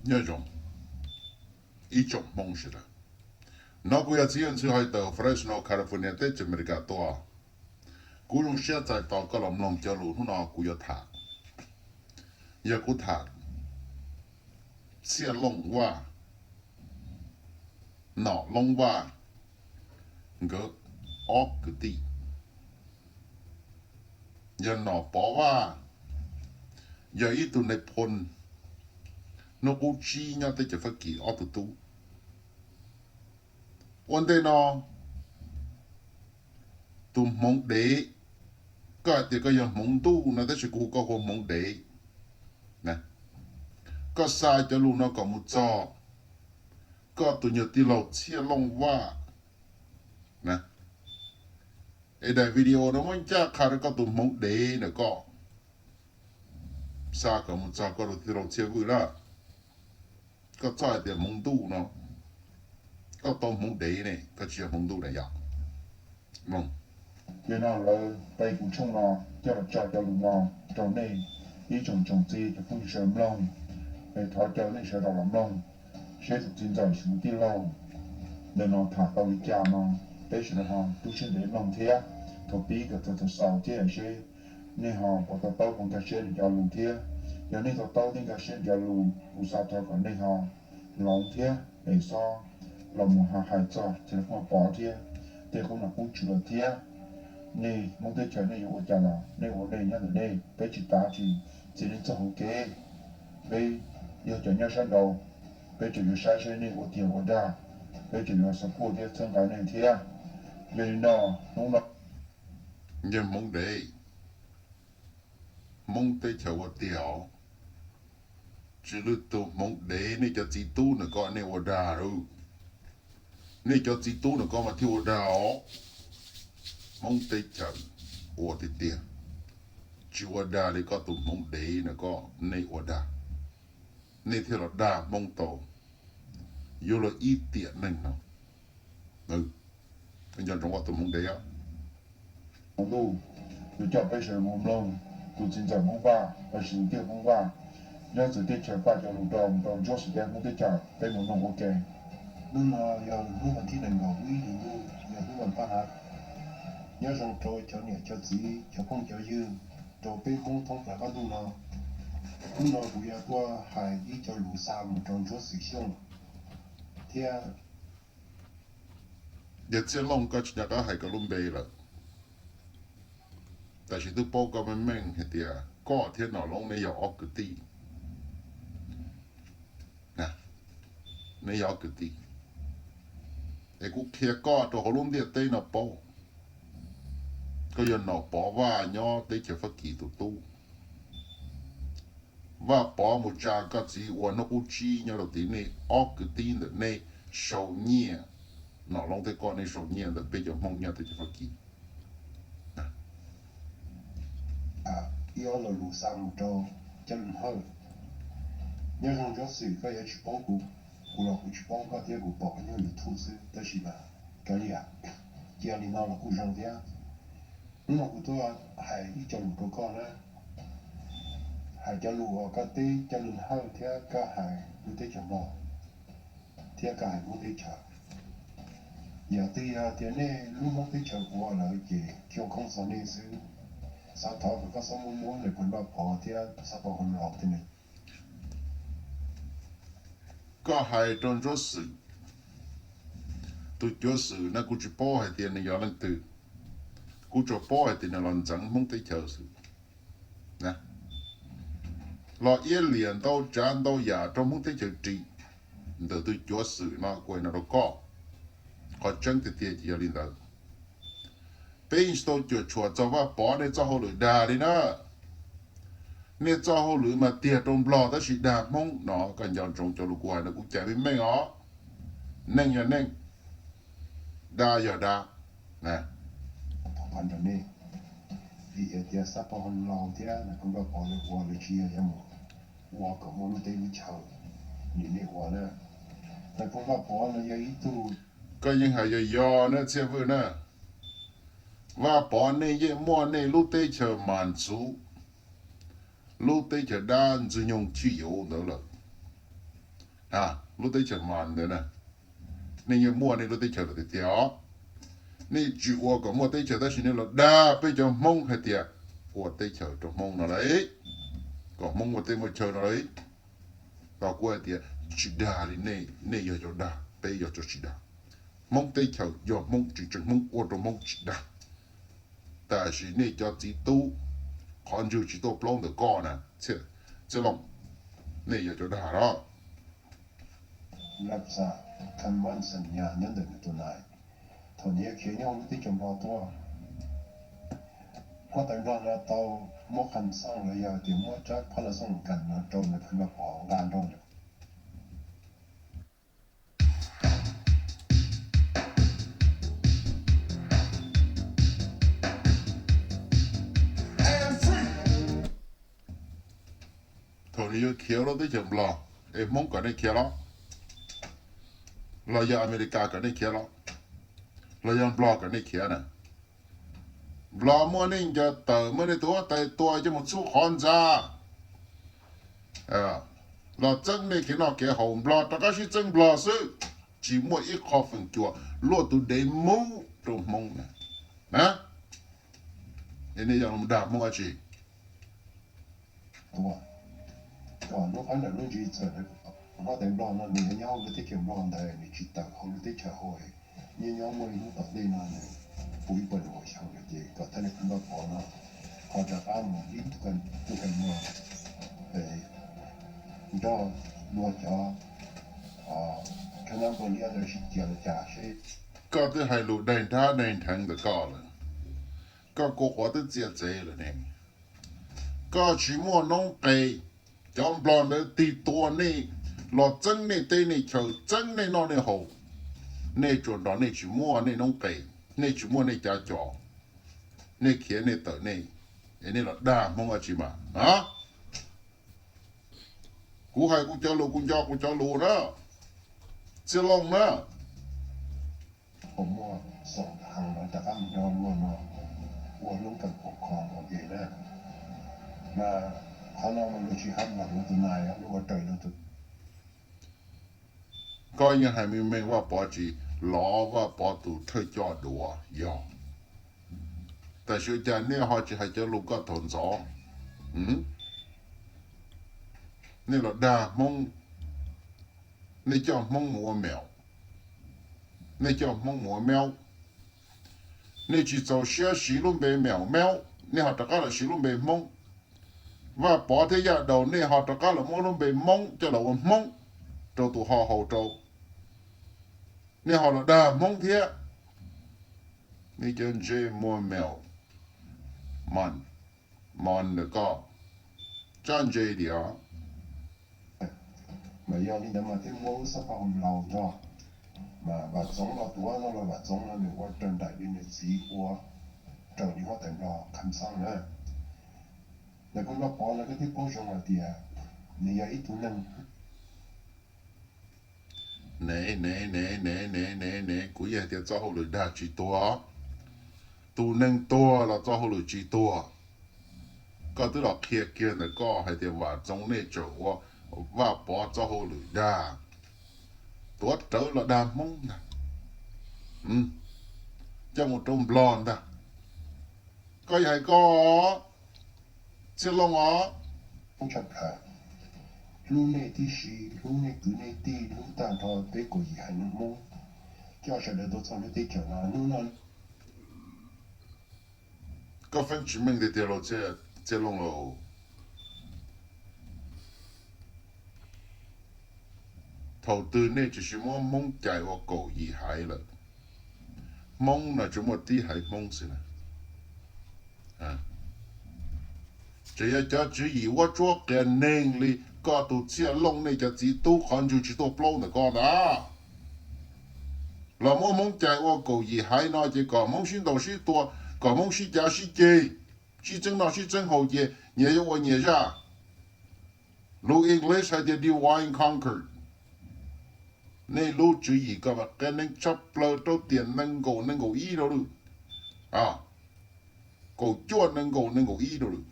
Nyob zoo ib tsoom Hmoob sawv daws. No kuv yog Txiv Yawg Ntxwg hais tawm Fresno, California, teb chaws Amelikas tuaj. Kuv zoo siab txais tos koj los mloog cov lus hnub no kuv yuav tham. Yog kuv tham Txhiaj Looj Vaj, Nom Looj Vaj nkawd ob kwv tij. Yog Nom Pov Vaj, yog ib tug nais phoo hnub qub tsib nyob teb chaws Fab Kis ob tug tub. Ua ntej no, tus hmoov dev, koj hais tias koj yog hmoov ntuj no tab sis kuv hu koj hu ua hmoov dev. Koj xa cov lus no kom mus txog koj tus nyuag tij laug Txhiaj Looj Vaj. Es daim video no muab ncaj qha rau koj tus hmoov dev ntawm koj, xa kom mus txog koj tus tij laug Txhiaj Vwj na. Koj txhob hais tias hmoov ntuj no, koj tau hmoov dev ne, koj tsis yog hmoov ntuj na yom. Yog no lawv pab kuv tshooj no coj los tso cov lus no rau nej ib tsoom tsoom txiv cov phooj ywg sawv daws mloog. Es thov caw nej sawv daws los mloog seb tus txiv ntxawm Xyuas tij laug ntawm no tham tau li cas no, peb sawv daws ho tu siab ntev mloog thiab. Thaum pib kom txog thaum xaus thiab seb nej ho puas to taub puas nkag siab nws cov lus thiab. Yog nej to taub thiab nkag siab nws cov lus, kuv xav thov kom nej ho hloov thiab es txhob los mus ho hais txog Txhiaj Looj Vaj Pov thiab tej qub nom qub tswv lawm thiab. Nej Hmoob teb chaws nej yuav ua cas los nej ua nej nyob ntawm nej, peb tsis tav tsis txiav nej txoj hauv kev. Peb yog cov nyob sab nraud, peb tseem yuav saib seb nej ua tiag ua dag, peb tseem yuav support thiab txhawb nqa nej thiab. Yog li no, hnub no yog Hmoob dev, Hmoob teb chaws ua tiag os. Tsis lwm tus hmoov dev, nej cov txiv tub ntawm ko nej ua dag lauj. Nej cov txiv tub ntawm ko mas thiaj ua dag os. Hmoob teb chaws ua tiag tiag, tsis ua dag li koj tus hmoov dev ntawm ko, nej ua dag, nej thiaj los dag Hmoob tau yuav luag ib tiam neej no. Nco ntsoov koj tus hmoov dev os. Ntuj, tus coj peb sawv daws mus mloog tus txiv ntxawm Hmoob Vaj lossis tus tij Hmoob Vaj nyob txawv teb chaws faj cov lus rau mus rau Ntsuab Xwm thiab Hmoob teb chaws, peb mus mloog ua ke. Hnub no yog hnub vas thib nees nkaum lub ib hlis ntuj, yog hnub vas paj hav. Nyob zoo rau cov niam cov txiv cov phooj cov ywg rau peb Hmoob thoob plaws qab ntuj no. Hnub no kuv yuav tuaj hais ib co lus xa mus rau Ntsuab Xwm Xyooj thiab. Yog Txhiaj Looj koj tsis nco qab hais koj lub npe lawm, tab sis twb paub koj meej meej hais tias koj thiab Nom Looj nej yog ob kwv tij. Nej yog ob kwv tij, es kuv qhia koj rau hauv lub ntiaj teb no paub. Koj yog Nom Pov Vaj nyob teb chaws Fab Kis tus tub. Vaj Pov mus tsa koj txiv ua hnub qub tsib nyob rau tid, nej ob kwv tij ntawm nej sau nyiaj, Nom Looj thiab koj nej sau nyiaj ntawm peb cov Hmoob nyob teb chaws Fab Kis. Ib ob lo lus xa mus rau Cab Lwm Hawj. Nyob zoo Ntsuab Xwm, koj yuav tsis paub kuv, kuv los kuv tsis paub koj thiab, kuv pom koj nyob YouTube xwb, tab sis mas kav liam, cia li no los kuj zoo thiab. Hnub no kuv tuaj hais ib co lus rau koj na, hais cov lus uas koj teb Cab Lwm Hawj thiab koj hais lub teb chaws Nplog thiab koj hais Hmoob teb chaws. Yam twg yog tias nej lub Hmoob teb chaws ua lawm ces khoo khoob txog nej xwb. Xav thov kom koj txhob muab muab nws pheej Vaj Pov thiab Xab Pov Hoo Laus tej no. Koj hais rau Ntsuab Xwm, tus cuav xwm na kuv tsis paub hais tias nws yog leej twg, kuv tsuas paub hais tias nws los ntxeev Hmoob teb chaws xwb. Los iab liam ntau tsav ntau yam rau Hmoob teb chaws ris ntawm tus cuav xwm no kuv hais no rau koj. Qhov tseeb tiag tiag ces yog li ntawd. Peb yeej tsis tau cuam tshuam txog Vaj Pov nej txoj hauj lwm dag li na. Nej txoj hauj lwm mas tiag rau Nplog tab sis dag Hmoob no, koj nco ntsoov cov lus kuv hais no kuv cais meej meej os. Neej yog neej, dag yog dag. Tias Xab Pov Hoo Laus thiab nais phoo Vaj Pov lawv ua lawv tsis yog yuav mus ua kom muaj lub teb lub chaw li nej ua na. Nais phoo Vaj Pov no yog ib tug, koj yeej hais yog yog na Txhiaj Vwj na. Vaj Pov nej yeej muaj nej lub teb chaws Mas Ntxuv, lub teb chaws dab Ntxwg Nyoog Chij Yuv ntawd lawm. lub teb chaws Mon ntawd na, nej yeej muaj nej lub teb chaws lawm tiag tiag os. Nej tsis ua kom muaj teb chaws tab sis nej los dag peb cov Hmoob hais tias ua teb chaws rau Hmoob no lauj, kom Hmoob muaj teb muaj chaw no lauj. Tos kuv hais tias tsis dag li nej, nej yog cov dag, peb yog cov tsis dag. Hmoob teb chaws yog Hmoob tseem tseem Hmoob ua rau Hmoob tsis dag. Tab sis nej cov txiv tub qhov ntswg tsis tuaj plaub ntawm koj na, Txhiaj Looj, nej yog cov dag os. Lab xam kham mab xam nyas nyob ntawm nws tus nai. Thaum nws yuav khiav nyob lub teb chaws Nplog tuaj, huab tais Nplog no tau muab kham xaj los yog tias muab tsab phab la xaj kas no rau nws pheej Vaj Pov nqa nrog nws. Thaum nws yuav khiav lub teb chaws Nplog, es Hmoob kom nej khiav los, los yog Amelikas kom nej khiav los, los yog Nplog kom nej khiav na, Nplog muab nej ncaws tawm, muab nej tus huab tais tua coj mus txhub qhov ntxa, los txeeb nej kev noj kev haus, Nplog rov qab sib txeeb Nplog xwb, tsis muaj ib qho feem cua, luaj tus dev mub rau Hmoob na. Es nej yog dag Hmoob dab tsi? Tus, lub qab nram lub ntsis txawm huab tais Nplog no nws nyob lub teb chaws Nplog ntawd nws tsis tawm hauv lub teb chaws hauv, nyob nyob muaj ib hnub tom ntej no nws puv ib puas nyuam xyoo lawm ces kom thawj li pheej Vaj Pov no ho rov qab mus ib tug kas muag nrog luag cov khab nab npau liab ntawd sib cia los cas seb. Koj twb hais lus daig nrab daig nrheev ntawm koj lawm, koj kua quav twb txia txev lawm ne. Koj tsis muaj noob qes, cov Nplog ntawd tig tua nej, los txeeb nej teb nej chaw, txeeb nej noj nej haus, nej tsuas nrog nej tsis muaj nej noob qes, nej tsis muaj nej cav co, nej khiav nej tawm nej, es nej los dag Hmoob dab tsi mas a? Kuv hais kuv cov lus, kuv nco kuv cov lus na, Txhiaj Looj na. Ho muaj xoo heev no rov qab mus nrog luag no ua lub kas pom kho nkaus ces na, mas qhov no mas luag tsis hab los luag tus nai, luag ua raws luag tus. Koj yeej hais meej meej, Vaj Pov tsis los, Vaj Pov tus thawj coj duav yog, tab sis ua cas nej ho tsis hais cov lus koj thaum ntxov? Nej los dag Hmoob, nej coj Hmoob mus ua meum, nej coj Hmoob mus ua meub, nej tsis txaus siab siv lub npe meum meub, nej ho rov qab los siv lub npe Hmoob. Vaj Pov thiab Yaj Daus nej ho rov qab los muab lub npe Moob coj los ua Hmoob rau tus ho haus rau. Nej ho los dag Hmoob thiab. Nej cov ntsej muag meum, Mon ntawm koj, tsab ntse tiag. Mas yog li ntawd mas thiaj muab lub xab phaj hom laus nrog, mas Vam Txoov los tuav no los Vam Txoov no nws ua raws nraim li nws txiv ua raws li huab tais Nplog kham xaj na. Nws pheej Vaj Pov no koj twb paub zoo hais tias nws yog ib tug neeg ne, ne, ne, ne, ne, ne, ne, kuv yeej hais tias txoj hauj lwm dag tsis tuag, tus neeg tuag los txoj hauj lwm tsis tuag. Koj twb los qhia kiag ntawm koj hais tias Vam Txoov nej tseem ua Vaj Pov txoj hauj lwm dag, tuav rawv los dag Hmoob ntag, coj mus rau Nplog ntag. Koj yog hais koj, Txhiaj Looj os. Hlub nej tib si, hlub nej kwv nej tij, hlub tag nrho peb kaum yim haiv neeg Hmoob, coj sawv daws tuaj txog lub teb chaws no hnub no. Koj feeb tsis meej tiag tiag los Txhiaj Looj lauj. Thaum twg nej tsis muab Hmoob cais ua kaum yim haiv lawm? Hmoob no tsuas muaj tib haiv Hmoob xwb na. Tseem yog cov tswv yim vuab tsuab qias neeg li koj tus Txhiaj Looj nej cov txiv tub qhov ntswg tsis tuaj plaub ntawm koj ntag. Los muab Hmoob cais ua kaum yim haiv no ces kom Hmoob sib ntaus sib tua, kom Hmoob sib cav sib ceg, sib txeeb noj sib txeeb haus ces nyias yuav ua nyias zaj. Lus English hais tias divide and conquer. Nej lub tswv yim kom qias neeg tshaj plaws rau tiam nees nkaum nees nkaum ib rau lawm, kaum cuaj nees nkaum nees nkaum ib rau lawm.